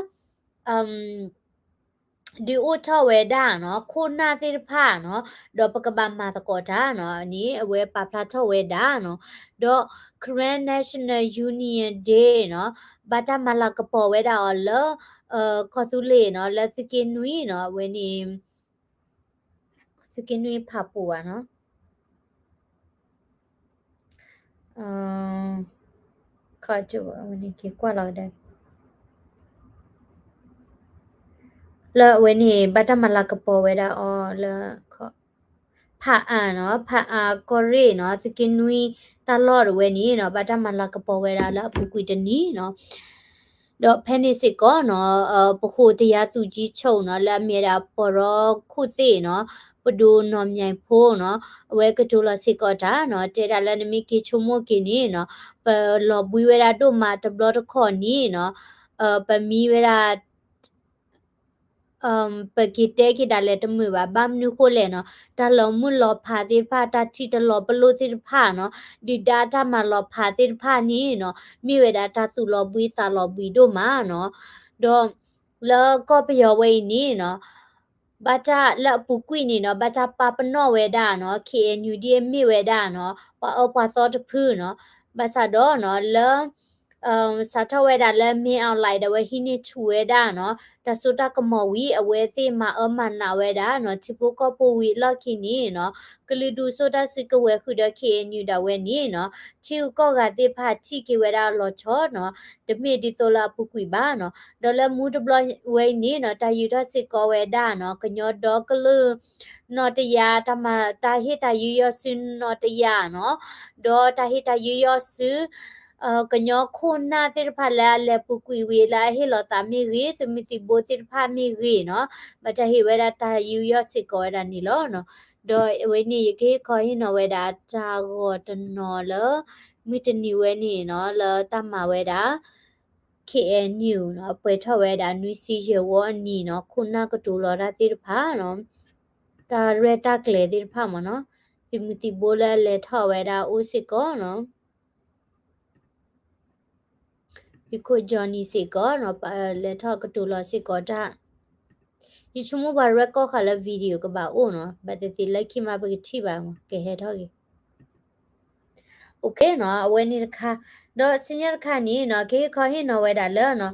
ဒုးအိၣ်ထီၣ်ဝဲဒၣ်နီၤ ခိၣ်နၢ်သ့ၣ်တဖၣ်နီၤ ဒီးပကဘၣ်မၤသကိးတၢ်နီၤ န့ၣ် အဝဲပာ်ဖျါထီၣ်ဝဲဒၣ်နီၤ ဒီး Karen National Union Day နီၤ ဘၣ်တၢ်မၤလၤကပီၤဝဲဒၣ်အီၤလၢ ကီၢ်သူလ့ၤနီၤ လၢသုးက့နွံနီၤ အဝဲန့ၣ် သုးက့နွံဖးပူၤဘၣ်နီၤ ခီကၠိဝဲန့ၣ် က့ၤကွၢ်လီၤကဒီး လၢအဝဲန့ၣ် ဘၣ်တၢ်မၤလၤကပီၤဝဲဒၣ်အီၤလၢ ဖးအါနီၤ ဖးအါကီၢ်ရ့ၣ်နီၤ သုးက့နွံတၢ်လီၢ်တဝဲန့ၣ်နီၤ ဘၣ်တၢ်မၤလၤကပီၤဝဲဒၣ်လၢအပူၤကွံာ်တနံၤနီၤ ဒီးဖဲန့ၣ်စ့ၢ်ကီးနီၤ ပဃိတယါသူၣ်ကၠံဆိၣ်နီၤ လၢအမ့ၢ်ဝဲဒၣ်ပှၤရီခိၣ်သ့ၣ်နီၤ ပဒိၣ်နီၢ်မၠဲၣ်ဖိနီၤ အဝဲကတိၤလီၤစ့ၢ်ကီးတၢ်နီၤ တဲဒၣ်လၢနမ့ၢ်က့ၤဆိကမိၣ်က့ၤန့ၣ်နီၤ ပလီၤဘှံးဝဲဒၣ်ဒိၣ်မးတဘျီတခီၣ်န့ၣ်နီၤ ပမံဝဲဒၣ် ပက့ၤတဲက့ၤဒၣ်လဲာ်တမုာ်ဘၣ် ဘၣ်မနုၤဃိလဲၣ်နီၤ တၢ်လီၤမုၢ်လီၤဖးသ့ၣ်တဖၣ် တၢ်ထံၣ်တလီၤပလိာ်သ့ၣ်တဖၣ်နီၤ ဒုၣ်ဒါတၢ်မၤလီၤဖးသ့ၣ်တဖၣ်န့ၣ်နီၤ မ့ၢ်ဝဲဒၣ်တၢ်သူၣ်လီၤဘှံးသးလီၤဘှံးဒိၣ်မးနီၤ ဒီးလၢကီၢ်ပယီၤဝဲအံၤန့ၣ်နီၤ ဘၣ်တၢ်လၢအပူၤကွံာ်န့ၣ်နီၤ ဘၣ်တၢ်ပာ်ပနီၣ်ဝဲဒၣ်နီၤ ခ့ၣ်အဲၣ်ယူၣ် ဒ်အမ့ၢ်ဝဲဒၣ်နီၤ ပှၤအၢပှၤသီတဖုနီၤ ဘၣ်ဆၣ်ဒီးနီၤ လၢ စးထီၣ်ဝဲဒၣ်လၢ မင်းအောင်လှိုင် ဒၣ်ဝဲဟံးန့ၢ်ဆူၣ်ဝဲဒၣ်နီၤ တၢ်စိတၢ်ကမီၤဝံၤ အဝဲသ့ၣ်မၤအၢမၤနးဝဲဒၣ်နီၤ ထံဖိကီၢ်ဖိဝံၤအလီၢ်ခံန့ၣ်နီၤ ကလုာ်ဒူၣ်စိတၢ်စုကဝဲၤဃုာ်ဒီး ခ့ၣ်အဲၣ်ယူၣ် ဒၣ်ဝဲန့ၣ်နီၤ ထံဂုၤကီၢ်ဂၤသ့ၣ်တဖၣ်ထံၣ်က့ၤဝဲဒၣ်လီၤဆီနီၤ တမ့ၢ်ဒ်သိးလၢအပူၤကွံာ်ဘၣ်နီၤ ဒီးလၢမူတဘျီဝဲအံၤန့ၣ်နီၤ တၢ်ယူၤထီၣ်စ့ၢ်ကီးဝဲဒၣ်နီၤ ကညီဒီကလုာ် နီတယၤ တၢ်မၤ တၢ်ဟ့ၣ်တၢ်ယူးယီၣ်ဆူနီတယၤနီၤ ဒီးတၢ်ဟ့ၣ်တၢ်ယူးယီၣ်ဆူ ကညီခိၣ်နၢ်သ့ၣ်တဖၣ်လၢအလဲၤပူၤကွံာ်ဝံၤလၢအဟ့ၣ်လီၤသးမ့ၢ်ဂ့ၤ သုးမုၢ်သံၣ်ဘိသ့ၣ်တဖၣ်မ့ၢ်ဂ့ၤနီၤ ဘၣ်တၢ်ဟ့ၣ်ဝဲဒၣ်တၢ်ယူးယီၣ်စ့ၢ်ကီးဝဲဒၣ်န့ၣ်လီၤနီၤ ဒီးအဝဲန့ၣ် ယကဟ့ၣ်ခီဟ့ၣ်နီၤဝဲဒၣ်တၢ်ဂီၤတနီၤလၢ မုၢ်တနံၤဝဲန့ၣ်နီၤ လၢတၢ်မၤဝဲဒၣ် ခ့ၣ်အဲၣ်ယူၣ်နီၤ ပှဲၤထီၣ်ဝဲဒၣ်နွံဆံယဲၢ်ဝီအနံၣ်နီၤ ခိၣ်နၢ်ကတိၤလီၤတၢ်သ့ၣ်တဖၣ်နီၤ တၢ်ရဲၣ်တၢ်ကျဲၤသ့ၣ်တဖၣ်မ့ၢ်နီၤ သုးမုၢ်သံၣ်ဘိလၢအလဲၤထီၣ်ဝဲဒၣ်အိၣ်စ့ၢ်ကီးနီၤ သုးခိၣ် Johnny စ့ၢ်ကီးနီၤ လဲၤထီၣ်ကတိၤလီၤစ့ၢ်ကီးတၢ် ယဆိကမိၣ်ပှၤ record ဃာ်လၢ video ကဘၣ်အိၣ်နီၤ ဘၣ်သ့ၣ်သ့ၣ်လၢခံမးပကထံၣ်ဘၣ်မး ကဟဲထီၣ်က့ၤ OK နီၤ အဝဲန့ၣ်တခါ ဒီးဆူညါတခါန့ၣ်နီၤ ကဟ့ၣ်ခီဟ့ၣ်နီၤဝဲဒၣ်လၢနီၤ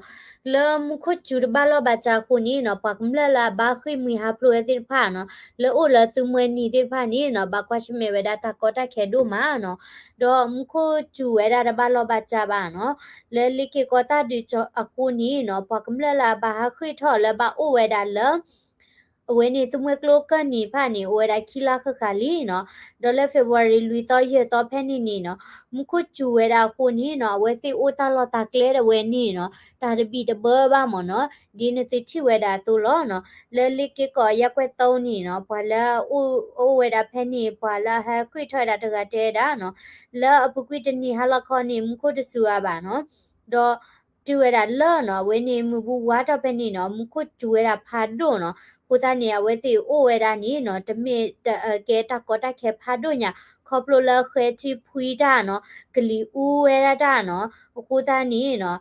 လၢမူခိၣ်စူၤတဘၣ်လီၢ်ဘၣ်စးအဃိန့ၣ်နီၤ ပှၤကမျၢၢ်လၢအဘါဃ့ၢ်မှံဟးဖျိးဝဲသ့ၣ်တဖၣ်နီၤ လၢအိၣ်လၢသုးမွဲနံၤသ့ၣ်တဖၣ်န့ၣ်နီၤ ဘၣ်ကွၢ်ဆၢၣ်မဲာ်ဝဲဒၣ်တၢ်ကီတၢ်ခဲဒိၣ်မးနီၤ ဒီးမူခိၣ်စူၤဝဲဒၣ်တဘၣ်လီၢ်ဘၣ်စးဘၣ်နီၤ လၢလ့ၣ်က့ၤကီတၢ်ဒုးအဃိန့ၣ်နီၤ ပှၤကမျၢၢ်လၢအဘၣ်ဟးဃ့ၢ်ထီၣ်လၢဘၣ်အိၣ်ဝဲဒၣ်လၢ အဝဲန့ၣ် သုးမွဲကျိကၢၢ်နံၤတဖၣ်န့ၣ် အိၣ်ဝဲဒၣ်ခံလါဃၣ်ဃၣ်လံနီၤ, ဒီးလၢ February လွံၢ်သီယဲၢ်သီဖဲန့ၣ်န့ၣ်နီၤ, မူခိၣ်စူၤဝဲဒၣ်အဃိန့ၣ်နီၤ အဝဲသ့ၣ်အိၣ်တၢ်လီၢ်တၢ်ကျဲဒၣ်ဝဲန့ၣ်နီၤ, တၢ်တဘံၣ်တဘၢဘၣ်မ့ၢ်နီၤ, ဒ်နသုထံၣ်ဝဲဒၣ်အသိးလီၤနီၤ. လၢလ့ၣ်က့ၤကီၢ်ယဲၢ်ကွဲးသီန့ၣ်နီၤ ပှၤလၢအအိၣ်ဝဲဒၣ်ဖဲန့ၣ် ပှၤလၢအဟဲဃ့ၢ်ထီၣ်ဝဲဒၣ်တဂၤတဲဒၣ်နီၤ, လၢအပူၤကွံာ်တနံၤဟါလီၤခီန့ၣ် မူခိၣ်တစူၤအါဘၣ်နီၤ, ဒီး တုၤဝဲဒၣ်လၢနီၤ အဝဲန့ၣ် မုၢ်ဘူဝါထီၣ်ဖဲန့ၣ်နီၤ မူခိၣ်စူၤဝဲဒၣ်ဖးဒိၣ်နီၤ, အဃိသတးန့ၣ် အဝဲသ့ၣ်အိၣ်ဝဲဒၣ်န့ၣ်နီၤ တမ့ၢ်တကဲတၢ်ကီတၢ်ခဲဖးဒိၣ်ညါ ခီဖျိလၢဃဲထံဖှံတၢ်နီၤ ကလံၤအူဝဲဒၣ်တၢ်နီၤ, အဃိသတးန့ၣ်နီၤ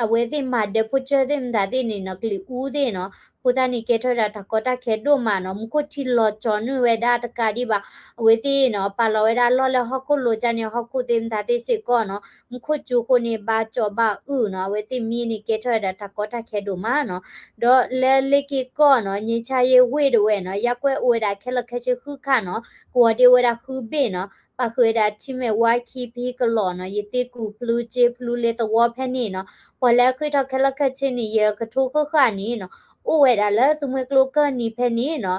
အဝဲသ့ၣ်မၤဒၢးဖိစၢၢ်သ့ၣ်မတၤသ့ၣ်န့ၣ်နီၤ ကလံၤအူသ့ၣ်နီၤ, အဃိသတးန့ၣ် ကဲထီၣ်ဝဲဒၣ်တၢ်ကီတၢ်ခဲဒိၣ်မးနီၤ, မူခိၣ်ထံလီၤကၠီၤနုာ်ဝဲဒၣ်တကးဒံးဘၣ်, အဝဲသ့ၣ်နီၤ ပာ်လီၤဝဲဒၣ်လီၢ်လၢဟီၣ်ခိၣ်လိၤကၢ်န့ၣ် ဟီၣ်ခိၣ်သ့ၣ်မတၤသ့ၣ်စ့ၢ်ကီးနီၤ, မူခိၣ်စူၤအဃိန့ၣ် ဘၣ်ကၠီဘၣ်အုၣ်နီၤ, အဝဲသ့ၣ်မံန့ၣ် ကဲထီၣ်ဝဲဒၣ်တၢ်ကီတၢ်ခဲဒိၣ်မးနီၤ, ဒီးလၢလ့ၣ်က့ၤကီၢ်နီၤ ငြိမ်းချမ်းရေးဝ့ၢ်ဒၣ်ဝဲနီၤ ယဲၢ်ကွဲးအိၣ်ဝဲဒၣ်ခဲလၢာ်ခဲဆ့ဃုခါနီၤ, ကဝီၤဒ့အိၣ်ဝဲဒၣ်ဃုဘ့ၣ်နီၤ, ပာ်ဃုာ်ဝဲဒၣ်ထံမဲာ်ဝါခံဖံကလီၢ်နီၤ, ယသ့ကူၣ်ဖျူစ့ဖျူလ့သဝီဖဲန့ၣ်နီၤ, ပှၤလၢအဃ့ၢ်ထီၣ်ခဲလၢာ်ခဲဆ့န့ၣ် ယဲၢ်ကထိဃၣ်ဃၣ်န့ၣ်နီၤ, အိၣ်ဝဲဒၣ်လၢသုးမွဲကျိကၢၢ်နံၤဖဲန့ၣ်နီၤ,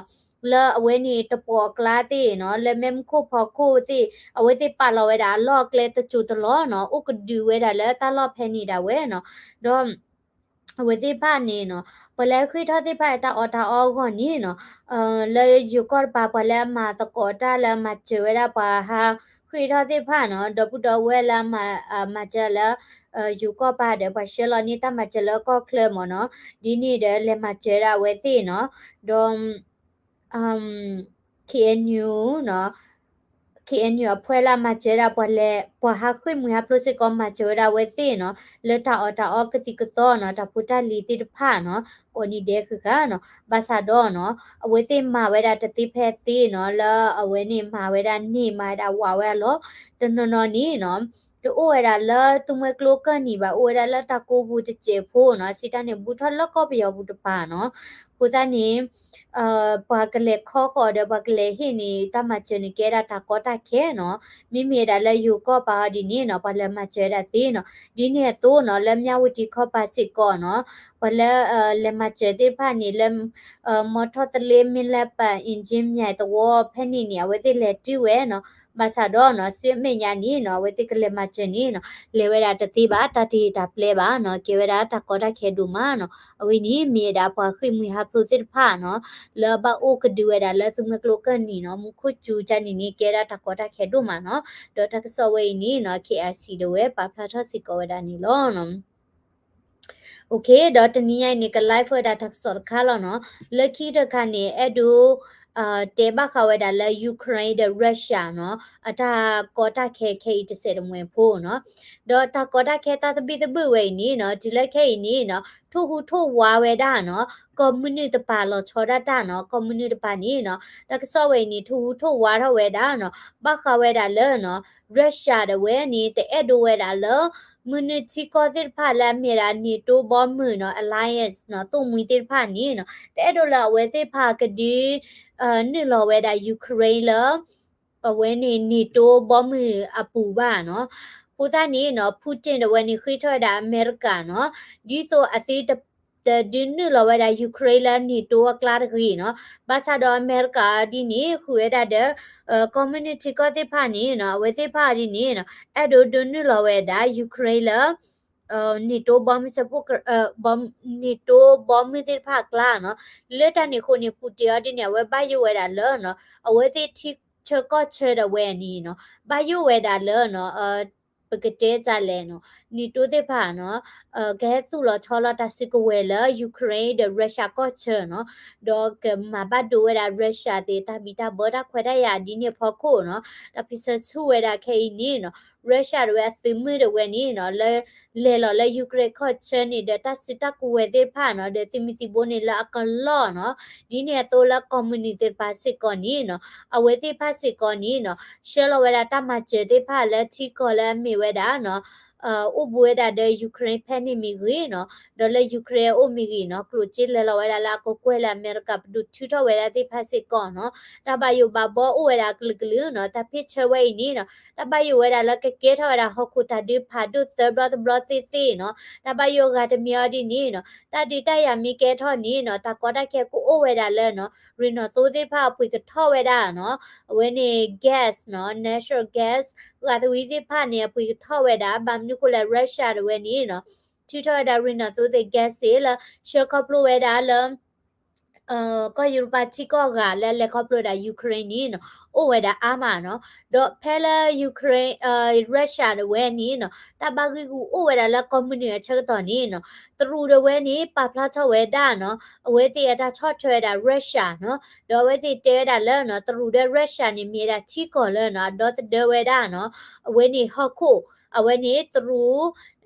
လၢအဝဲန့ၣ်တပှီၢ်အကျါသ့ၣ်နီၤ, လၢမဲမူခိၣ်ဖီခိၣ်သ့ၣ် အဝဲသ့ၣ်ပာ်လီၤဝဲဒၣ်အလီၢ်အကျဲတစိၤတလီၢ်နီၤ, အိၣ်ကဒုးဝဲဒၣ်လၢတၢ်လီၢ်ဖဲန့ၣ်ဒၣ်ဝဲနီၤ, ဒီး အဝဲသ့ၣ်တဖၣ်န့ၣ်နီၤ, ပှၤလၢအဃ့ၢ်ထီၣ်သ့ၣ်တဖၣ်အတၢ်အီၣ်တၢ်အီအဂီၢ်န့ၣ်နီၤ, လၢယိၤကီၢ်တပၤ ပှၤလၢအမၤသကိးတၢ်လၢအမၤစၢၤဝဲဒၣ်ပှၤဟးဃ့ၢ်ထီၣ်သ့ၣ်တဖၣ်နီၤ, ဒီပုၢ်ဒီဝဲၢ်လၢအမၤစၢၤလၢ ယိၤကီၢ်ပၤဒီး ပှၤဆှၢလီၤန့ၢ်တၢ်မၤစၢၤလၢကီၢ်ချၢမ့ၢ်နီၤ, ဒ်န့ၣ်ဒီးလဲၤမၤစၢၤဒၣ်အဝဲသ့ၣ်နီၤ, ဒီး KNU နီၤ, KNU အဖှဲလၢအမၤစၢၤဒၣ်ပှၤလဲၤ ပှၤဟးဃ့ၢ်မှံဟးဖျိးစ့ၢ်ကီး မၤစၢၤဝဲဒၣ်အဝဲသ့ၣ်နီၤ, လၢတၢ်အီၣ်တၢ်အီကသံၣ်ကသီနီၤ, တၢ်ဖိတၢ်လံၤသ့ၣ်တဖၣ်နီၤ, ကိးနံၤဒဲးဃုာ်ဃာ်နီၤ, ဘၣ်ဆၣ်ဒီးနီၤ, အဝဲသ့ၣ်မၤဝဲဒၣ်တသ့ဖဲသ့နီၤ, လၢအဝဲန့ၣ်မၤဝဲဒၣ်န့ၢ်မၤဝဲဒၣ်ဝးဝဲအလီၢ်, တနီၤနီၤန့ၣ်နီၤ တအိၣ်ဝဲဒၣ်လၢသုးမွဲကျိကၢၢ်နံၤဘၣ်, အိၣ်ဝဲဒၣ်လၢတၢ်ကိးပူၤတစဲးဖိနီၤ, စံးတၢ်န့ၣ် ဘူးထီၣ်လၢကီၢ်ပယီၤပူၤတပၤနီၤ, အဃိသတးန့ၣ် ပှၤကလဲၤခီဃီၤဒီး ပှၤကလဲၤဟ့ၣ်န့ၣ် တၢ်မၤစၢၤန့ၣ် ကဲဒၣ်တၢ်ကီတၢ်ခဲနီၤ, မ့မ့ၢ်ဒၣ်လၢယိၤကီၢ်ပၤအီၤဒ်န့ၣ်နီၤ, ပှၤလဲၤမၤစၢၤဒၣ်သ့နီၤ, ဒ်န့ၣ်အသိးနီၤ, လၢမၠၣ်ဝတံၤခီပၤစ့ၢ်ကီးနီၤ, ပှၤလၢ လဲၤမၤစၢၤသ့ၣ်တဖၣ်န့ၣ် လၢ မီထီၣ်သလ့ မ့ၢ်လၢပၢ် အ့ၣ်ကၠ့မၠဲၣ်သဝီဖဲန့ၣ်န့ၣ် အဝဲသ့ၣ်လဲၤတုၤဝဲနီၤ, ဘၣ်ဆၣ်ဒီးနီၤ ဆူမဲာ်ညါန့ၣ်နီၤ အဝဲသ့ၣ်ကလဲၤမၤစၢၤန့ၣ်နီၤ လဲၤဝဲဒၣ်တသ့ဘၣ် တၢ်တဟ့ၣ်တၢ်ပျဲဘၣ်နီၤ ကဲဝဲဒၣ်တၢ်ကီတၢ်ခဲဒိၣ်မးနီၤ အဝဲန့ၣ် မ့ၢ်ဝဲဒၣ်ပှၤဃ့ၢ်မှံဟးဖျိးသ့ၣ်တဖၣ်နီၤ လၢဘၣ်အိၣ်ကဒုဝဲဒၣ်လၢသူမွဲကျိကၢၢ်နံၤနီၤ မူခိၣ်စူၤကၢ်နံၤန့ၣ် ကဲဒၣ်တၢ်ကီတၢ်ခဲဒိၣ်မးနီၤ ဒီးတၢ်ကစီၣ်ဝဲအံၤန့ၣ်နီၤ KIC ဒၣ်ဝဲပာ်ဖျါထီၣ်စ့ၢ်ကီးဝဲဒၣ်န့ၣ်လီၤ. ဒီးတနံၤညါအံၤန့ၣ် က live ဝဲဒၣ်တၢ်ကစီၣ်တခါလီၤနီၤ လၢခံတခါန့ၣ် အဲၣ်ဒိး တဲဘၣ်ဃးဝဲဒၣ်လၢ Ukraine ဒီး Russia နီၤ အတၢ်ကီတၢ်ခဲခဲအံၤတစဲးတမှဲၤဖိနီၤ ဒီးတၢ်ကီတၢ်ခဲတၢ်သဘံၣ်သဘုၣ်ဝဲအံၤန့ၣ်နီၤ တုၤလၢခဲအံၤန့ၣ်နီၤ ထိၣ်ဟူးထိၣ်ဝါဝဲဒၣ်နီၤ ကီၢ်မုၢ်နုာ်တပၤလီၤဆီဒၣ်တၢ်နီၤ ကီၢ်မုၢ်နုာ်တပၤန့ၣ်နီၤ တၢ်ကစီၣ်ဝဲအံၤန့ၣ် ထိၣ်ဟူးထိၣ်ဝါထီၣ်ဝဲဒၣ်နီၤ ဘၣ်ဃးဝဲဒၣ်လၢနီၤ Russia ဒၣ်ဝဲန့ၣ် တအဲၣ်ဒိးဝဲဒၣ်လၢ မုၢ်နုာ်ထံကီၢ်သ့ၣ်တဖၣ်လၢအမ့ၢ်ဒၣ် NATO ဘီမုၢ်နီၤ alliance နီၤ သိၣ်မှံသ့ၣ်တဖၣ်န့ၣ်နီၤ တအဲၣ်ဒိးလၢအဝဲသ့ၣ်တဖၣ်ကဒုး နုာ်လီၤဝဲဒၣ် Ukraine လၢ အဝဲန့ၣ် NATO ဘီမုၢ်အပူၤဘၣ်နီၤ အဃိသတးန့ၣ်နီၤ Putin ဒၣ်ဝဲန့ၣ် ဃ့ထီၣ်ဝဲဒၣ်အမဲရကၤနီၤ ဒ်သိးအသု တဒုးနုာ်လီၤဝဲဒၣ် Ukraine လၢ NATO အကျါတဂ့ၤနီၤ ဘၣ်ဆၣ်ဒီးအမဲရကၤဒ်န့ၣ် ဃုာ်ဝဲဒၣ်ဒီး ကီၢ်မုၢ်နုာ်ထံကီၢ်သ့ၣ်တဖၣ်န့ၣ်နီၤ အဝဲသ့ၣ်တဖၣ်ဒ်န့ၣ်နီၤ အဲၣ်ဒိးဒုးနုာ်လီၤဝဲဒၣ် Ukraine လၢ NATO ဘီမုၢ်စဲးဖိ NATO ဘီမုၢ်သ့ၣ်တဖၣ်အကျါနီၤ လၢတၢ်န့ၣ်အဃိန့ၣ် Putin အီၤဒ်န့ၣ် အဝဲဘၣ်ယိၣ်ဝဲဒၣ်လၢနီၤ အဝဲသ့ၣ်ထံဆၢကီၢ်ဆၢဒၣ်ဝဲန့ၣ်နီၤ ဘၣ်ယိၣ်ဝဲဒၣ်လၢနီၤ ပကတဲဒ်လဲၣ်နီၤ NATO သ့ၣ်တဖၣ်နီၤ ကဟဲသူၣ်လီၤဆီလီၤတၢ်စုကဝဲၤလၢ Ukraine ဒီး Russia ကီၢ်ဆၢနီၤ ဒီးကမၤဘၣ်ဒိဝဲဒၣ် Russia သ့ၣ်တၢ်ဘံၣ်တၢ်ဘၢတၢ်ခွဲးတၢ်ယာ်ဒ်န့ၣ်အဖီခိၣ်နီၤ တၢ်ဖံးဆၢဆူၣ်ဝဲဒၣ်ခဲအံၤန့ၣ်နီၤ Russia ဒၣ်ဝဲအသုးမုၢ်ဒၣ်ဝဲန့ၣ်နီၤ လၢ လဲၤလီၤလၢ Ukraine ကီၢ်ဆၢန့ၣ်ဒီးတၢ်စုတၢ်ကဝဲၤသ့ၣ်တဖၣ်နီၤ ဒီးသုးမုၢ်သံၣ်ဘိန့ၣ်လၢအကလီၢ်နီၤ ဒ်န့ၣ်အသိးလၢကီၢ်မုၢ်နုာ်သ့ၣ်တဖၣ်စ့ၢ်ကီးန့ၣ်နီၤ အဝဲသ့ၣ်တဖၣ်စ့ၢ်ကီးန့ၣ်နီၤ ဆှၢလီၤဝဲဒၣ်တၢ်မၤစၢၤသ့ၣ်တဖၣ်လၢထံကီၢ်လၢအမ့ၢ်ဝဲဒၣ်နီၤ အိၣ်ဘူးဝဲဒၣ်ဒီး Ukraine ဖဲန့ၣ်မ့ၢ်ဂ့ၤနီၤ ဒီးလၢ Ukraine အအိၣ်မ့ၢ်ဂ့ၤနီၤ ကျိၣ်စ့လဲၤလီၤဝဲဒၣ်လၢအကကွဲၢ်လၢအမဲရကၤပဒိၣ်ထုးထီၣ်ဝဲဒၣ်သ့ၣ်တဖၣ်စ့ၢ်ကီးနီၤ တၢ်ဘၣ်ယိၣ်ဘၣ်ဘီအိၣ်ဝဲဒၣ်အကလုာ်ကလုာ်နီၤ တၢ်ဖ့ၣ်ဆၢဝဲအံၤန့ၣ်နီၤ တၢ်ဘၣ်ယိၣ်ဝဲဒၣ်လၢကကဲထီၣ်ဝဲဒၣ်ဟီၣ်ခိၣ်တၢ်ဒုးဖးဒိၣ်သၢဘျီတဘျီသ့ၣ်သ့ၣ်နီၤ တၢ်ဘၣ်ယိၣ်အဂၤတမံၤအီၤဒ်န့ၣ်နီၤ တၢ်ဒုးတၢ်ယၤမ့ၢ်ကဲထီၣ်န့ၣ်နီၤ တၢ်ကီတၢ်ခဲကအိၣ်ဝဲဒၣ်လၢနီၤ ရ့ၣ်နီၣ်သိသ့ၣ်တဖၣ်အပှ့ၤကထီၣ်ဝဲဒၣ်နီၤ အဝဲန့ၣ် gas နီၤ natural gas ဂၤသဝံသ့ၣ်တဖၣ်န့ၣ် အပှ့ၤကထီၣ်ဝဲဒၣ် ဘၣ်မနုၤဃိလဲၣ် Russia ဒၣ်ဝဲန့ၣ်နီၤ ထုးထီၣ်ဝဲဒၣ်ရ့ၣ်နီၣ်သိသ့ၣ် gas သ့ၣ်လၢ ဆှၢခီဖျိဝဲဒၣ်လၢ ကီၢ်ယူရပၤထံကီၢ်ဂၤလၢအလဲၤခီဖျိဝဲဒၣ် Ukraine န့ၣ်နီၤ အိၣ်ဝဲဒၣ်အါမးနီၤ ဒီးဖဲလၢ Ukraine Russia ဒၣ်ဝဲန့ၣ်နီၤ တၢ်ဘၣ်ဂံာ်ဂူာ်အိၣ်ဝဲဒၣ်လၢကီၢ်မုၢ်နုာ်အဆၢကတီၢ်န့ၣ်နီၤ တရူးဒၣ်ဝဲန့ၣ် ပာ်ဖျါထီၣ်ဝဲဒၣ်နီၤ အဝဲသ့ၣ်အတၢ်ဆီၣ်ထွဲဝဲဒၣ် Russia နီၤ ဒီးအဝဲသ့ၣ်တဲဝဲဒၣ်လၢနီၤ တရူးဒီး Russia န့ၣ် မ့ၢ်ဝဲဒၣ်ထံကီၢ်လၢနီၤ အဒီသဒၢဝဲဒၣ်နီၤ အဝဲန့ၣ်ဟီၣ်ခိၣ် အဝဲန့ၣ်တရူး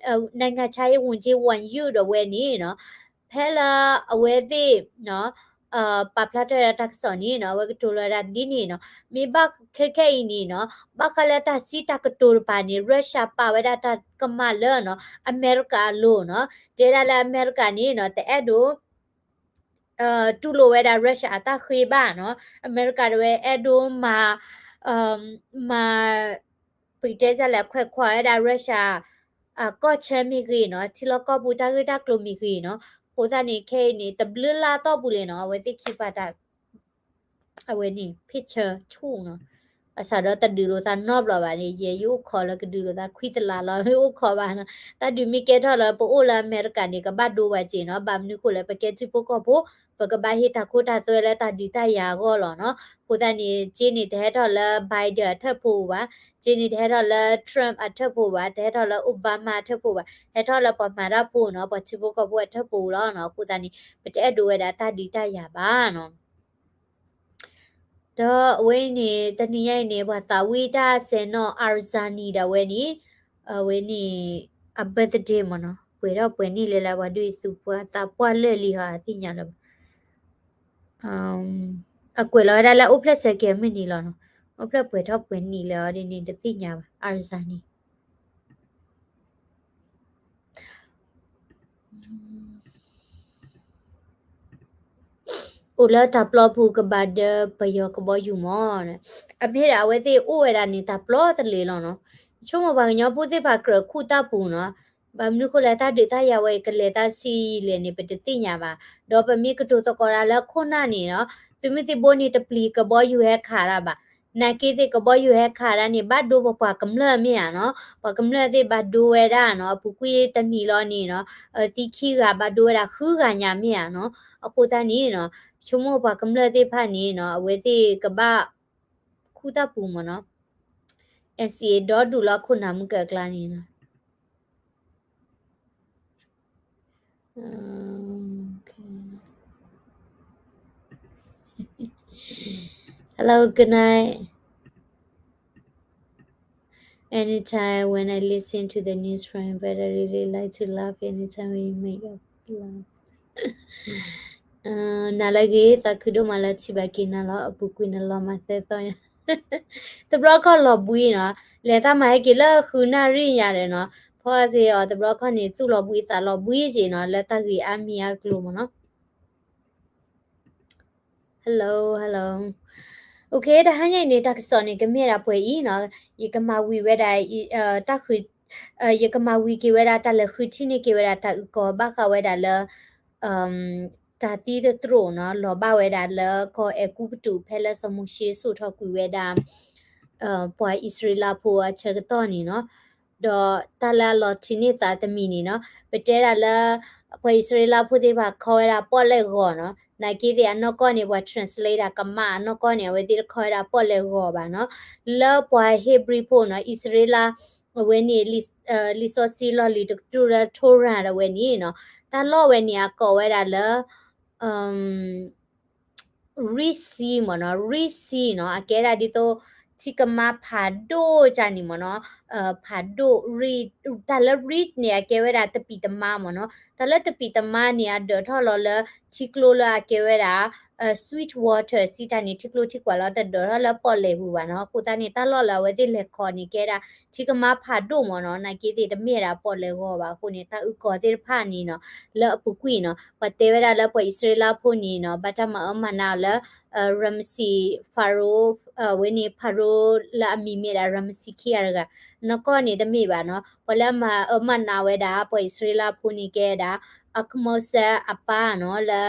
နိုင်ငံခြားရေးဝန်ကြီး Wang Yi ဒၣ်ဝဲန့ၣ်နီၤ ဖဲလၢအဝဲသ့ၣ် ပာ်ဖျါထီၣ်ဝဲဒၣ်တၢ်ကစီၣ်န့ၣ်နီၤ အဝဲကတိၤလီၤဝဲဒၣ်ဒ်န့ၣ်နီၤ မ့ၢ်ဘၣ်ခဲခဲအံၤန့ၣ်နီၤ ဘၣ်ဃးလၢတၢ်စံးတၢ်ကတိၤတပၤန့ၣ် Russia ပာ်ဝဲဒၣ်တၢ်ကမၣ်လၢနီၤ အမဲရကၤအလိၤနီၤ တဲဒၣ်လၢအမဲရကၤန့ၣ်နီၤ တအဲၣ်ဒိး တူၢ်လိာ်ဝဲဒၣ် Russia အတၢ်ဃ့ဘၣ်နီၤ အမဲရကၤဒၣ်ဝဲအဲၣ်ဒိးမၤ မၤ ပကတဲဒ်လဲၣ် ခွဲးခွါဝဲဒၣ် Russia ကီၢ်ဆၢမ့ၢ်ဂ့ၤနီၤ ထံလီၢ်ကီၢ်ပူၤတၢ်ဂ့ၢ်တၢ်ကျိၤမ့ၢ်ဂ့ၤနီၤ အဃိသတးန့ၣ် ခဲအံၤန့ၣ် တဘျုးလါတီၢ်ပူၤလဲၣ်နီၤ အဝဲသ့ၣ်ခံပာ်တၢ် အဝဲန့ၣ် ဖ့ၣ်ဆၢဆူၣ်နီၤ အစးဒီးတဒုးလိာ်သးနီတဘျီဘၣ်န့ၣ် ယဲယအိၣ်ခိးလၢကဒုးလိာ်သးခွံတလးလီၤ မ့ၢ်အိၣ်ခိးဘၣ်နီၤ တၢ်ဒုးမ့ၢ်ကဲထီၣ်လၢပအိၣ်လၢအမဲရကၤန့ၣ် ကဘၣ်ဒိဝဲက့ၤနီၤ ဘၣ်မနုၤဃိလဲၣ် ပကဲထံဖိကီၢ်ဖိ ပကဘၣ်ဟ့ၣ်တၢ်ခိတၢ်သွဲလၢတၢ်ဒုးတၢ်ယၤအဂီၢ်လီၤနီၤ အဃိသတးန့ၣ် က့န့ၣ် တဟဲထီၣ်လၢ Biden အထၢၣ်ဖိဘၣ် က့န့ၣ် တဟဲထီၣ်လၢ Trump အထၢၣ်ဖိဘၣ် တဟဲထီၣ်လၢ Obama အထၢၣ်ဖိဘၣ် ဟဲထီၣ်လၢပှၤမၤတၢ်ဖိနီၤ ပှၤထံဖိကီၢ်ဖိအထၢၣ်ဖိလီၤနီၤ အဃိသတးန့ၣ် ပတအဲၣ်ဒိးဝဲဒၣ်တၢ်ဒုးတၢ်ယၤဘၣ်နီၤ ဒီးအဝဲအံၤန့ၣ် တနံၤညါအံၤန့ၣ် ပှၤသးဝံၣ်တၢ်စဲၤနီၣ် Arzani ဒၣ်ဝဲန့ၣ် အဝဲန့ၣ် အ birthday မ့ၢ်နီၤ ပှဲၤထီၣ်ပှဲၤနံၣ်လၢလၢပှၤဒုးသူပှၤသးပှၢ်လၢာ်လံဟီ အသ့ၣ်ညါလၢၤဘၣ် အကွဲးလီၤဝဲဒၣ်လၢအိၣ်ဖျဲၣ်ဆၢကဲၤမုၢ်နံၤလီၤနီၤ အိၣ်ဖျဲၣ်ပှဲၤထီၣ်ပှဲၤနံၣ်လၢအီၤဒ်န့ၣ် တသ့ၣ်ညါဘၣ် Arzani အိၣ်လၢတၢ်ပျီပူၤကဘၣ်ဒီးပယီၤကဘီယူၤမး, အမ့ၢ်ဒၣ်အဝဲသ့ၣ်အိၣ်ဝဲဒၣ်န့ၣ် တၢ်ပျီတလ့ၤလီၤနီၤ. ဆိကမိၣ်ပှၤကညီဖိသ့ၣ်တဖၣ်ကြၢးခူၣ်တၢ်ပူၤနီၤ, ဘၣ်မနုၤဃိလဲၣ် တၢ်ဒုးတၢ်ယၤဝဲအံၤ ကလဲၤတၢ်ဆံးလဲၣ်န့ၣ် ပတသ့ၣ်ညါဘၣ်. ဒီးပမ့ၢ်ကတိၤသကိးတၢ်လၢခိၣ်နၢ်န့ၣ်နီၤ, သုးမုၢ်သံၣ်ဘိန့ၣ် တပျံၤကဘီယူၤဟဲခးတၢ်ဘၣ် နာ်က့သ့ၣ်ကဘီယူၤဟဲခးဒၣ်န့ၣ် ဘၣ်ဒိပပှၤကမျၢၢ်မ့ၢ်ဧါနီၤ, ပှၤကမျၢၢ်သ့ၣ်ဘၣ်ဒိဝဲဒၣ်နီၤ, အပူၤကွံာ်တနံၤလီၤန့ၣ်နီၤ, သံခံဂၤဘၣ်ဒိဝဲဒၣ်ဃုဂၤညါမ့ၢ်ဧါနီၤ, အဃိသတးန့ၣ်နီၤ, ဆိကမိၣ်ပှၤကမျၢၢ်သ့ၣ်တဖၣ်န့ၣ်နီၤ, အဝဲသ့ၣ်ကဘၣ် ခူၣ်တၢ်ပူၤမ့ၢ်နီၤ, အဲစံးဒီဒူၣ်လၢခိၣ်နၢ်မုၢ်ကၢအကျါန့ၣ်နီၤ. Okay. Hello, good night. Anytime when I listen to the news from but I really like to laugh anytime we make a laugh. နၤလၢဂ့ၤ သးခုဒိၣ်မးလၢထံၣ်ဘၣ်က့ၤနၤလီၤ အပူၤကွံာ်နလီၤမၤသဲသီယၤ တဘျီခီၣ်လီၤဘှံးနီၤ, လဲၤတၢ်မၤဟဲက့ၤလၢဃုနၣ်ရံၣ်ယၤဒီးနီၤ, ဖီသ့ၣ်အီၤတဘျီခီၣ်န့ၣ် သူၣ်လီၤဘှံးသးလီၤဘှံးက့ၤနီၤ, လၢတၢ်ဂ့ၢ်အါမံၤအါကျိၤမ့ၢ်နီၤ. Hello, hello. Okay, တဟါညါအံၤန့ၣ် တၢ်ကစီၣ်န့ၣ် ကမ့ၢ်ဒၣ်ပှဲၤအံၤနီၤ, ယကမၤဝံၤဝဲဒၣ် တၢ်ဃု ယကမၤဝံၤက့ၤဝဲဒၣ်တၢ်လဲၤဃုထံၣ်န့ၢ်က့ၤဝဲဒၣ်တၢ်အုၣ်ကီၤဘၣ်ဃးဝဲဒၣ်လၢ တၢ်သံတတြိာ်နီၤ, လီၤဘၣ်ဝဲဒၣ်လၢကီၢ်အဲၤကူပတူး ဖဲလၢစီၤမိၤၡ့စိာ်ထီၣ်ကွံာ်ဝဲဒၣ် ပှၤအံၣ်စရ့လးဖိအဆၢကတီၢ်န့ၣ်နီၤ, ဒီးတၢ်လၢအလီၤထံးန့ၢ်သးတမံၤန့ၣ်နီၤ, ပတဲဒၣ်လၢ ပှၤအံၣ်စရ့လးဖိသ့ၣ်တဖၣ်ခီဝဲဒၣ်ပီၣ်လဲၣ်ဂီၤနီၤ, နာ်က့သ့ၣ်အနီၢ်ကီၢ်န့ၣ် ပှၤ translate ဒၣ်ကမၣ်အနီၢ်ကီၢ်န့ၣ် အဝဲသ့ၣ်တခီဝဲဒၣ်ပီၣ်လဲၣ်ဂီၤဘၣ်နီၤ, လၢပှၤဟ့းဘြံၤဖိနီၤ, အံၣ်စရ့လး အဝဲန့ၣ် လံာ်စီဆှံလီၢ်လံၤတကတြူၢ်လၢ Torah ဒၣ်ဝဲန့ၣ်နီၤ, တၢ်လီၢ်ဝဲန့ၣ်အကိးဝဲဒၣ်လၢ Red Sea မ့ၢ်နီၤ, Red Sea နီၤ, အကဲဒၣ်ဒ်သိး ထံကမါဖးဒိၣ်ကန့ၣ်မ့ၢ်နီၤ, ဖးဒိၣ် Red, တၢ်လၢ Red န့ၣ် အကဲဝဲဒၣ်တပံာ်တမါမ့ၢ်နီၤ, တၢ်လၢတပံာ်တမါန့ၣ် အဒၢးထီၣ်လီၤလၢ ထံကျိလၢအကဲဝဲဒၣ် sweet water စံးတၢ်န့ၣ် ထံကျိထံကွၢ်လီၤ, တဒၢးထီၣ်လၢပီၣ်လဲၣ်ပူၤဘၣ်နီၤ, အဃိသတးန့ၣ် တၢ်လီၢ်လၢအဝဲသ့ၣ်လဲၤခီန့ၣ် ကဲဒၣ် ထံကမါဖးဒိၣ်မ့ၢ်နီၤ, နာ်က့သ့ၣ်တမ့ၢ်ဒၣ်ပီၣ်လဲၣ်ဂီၤဘၣ်အဃိန့ၣ် တၢ်အုၣ်ကီၤသ့ၣ်တဖၣ်န့ၣ်နီၤ, လၢအပူၤကွံာ်နီၤ, ပှၤတဲဝဲဒၣ်လၢပှၤအံၣ်စရ့လးဖိန့ၣ်နီၤ, ဘၣ်တၢ်မၤအၢမၤနးအီၤလၢ Ramesses, Pharaoh, အဝဲန့ၣ် Pharaoh လၢအမံၤမ့ၢ်ဒၣ် Ramesses ခံဂၤတဂၤ, နီၢ်ကီၢ်န့ၣ်တမ့ၢ်ဘၣ်နီၤ, ပှၤလၢအမၤအၢမၤနးဝဲဒၣ် ပှၤအံၣ်စရ့လးဖိန့ၣ်ကဲဒၣ် Akmose အပၢ်နီၤ, လၢ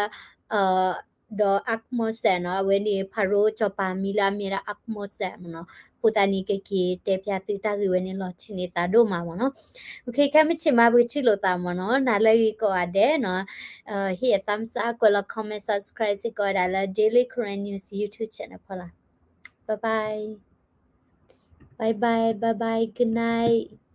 ဒီး Akmose နီၤ, အဝဲန့ၣ် Pharaoh စီၤပၤမံၤလၢအမ့ၢ်ဒၣ် Akmose မ့ၢ်နီၤ, အဃိသတးန့ၣ် ကက့ၤတဲဖျါသုတၢ်ဂ့ၢ်ဝဲန့ၣ်လီၤထံးန့ၢ်သးဒိၣ်မးမ့ၢ်နီၤ. Okay, ခဲမုၢ်ဆ့ၣ်မး ပကထံၣ်လိာ်သးမ့ၢ်နီၤ, နၤလၢဂ့ၤကိးဂၤဒဲးနီၤ, hit a thumbs up, ကွဲးလီၤ comment, subscribe စ့ၢ်ကီးဝဲဒၣ်လၢ Daily Karen News YouTube channel ဖီလာ်. Bye bye. Bye bye, bye bye, good night.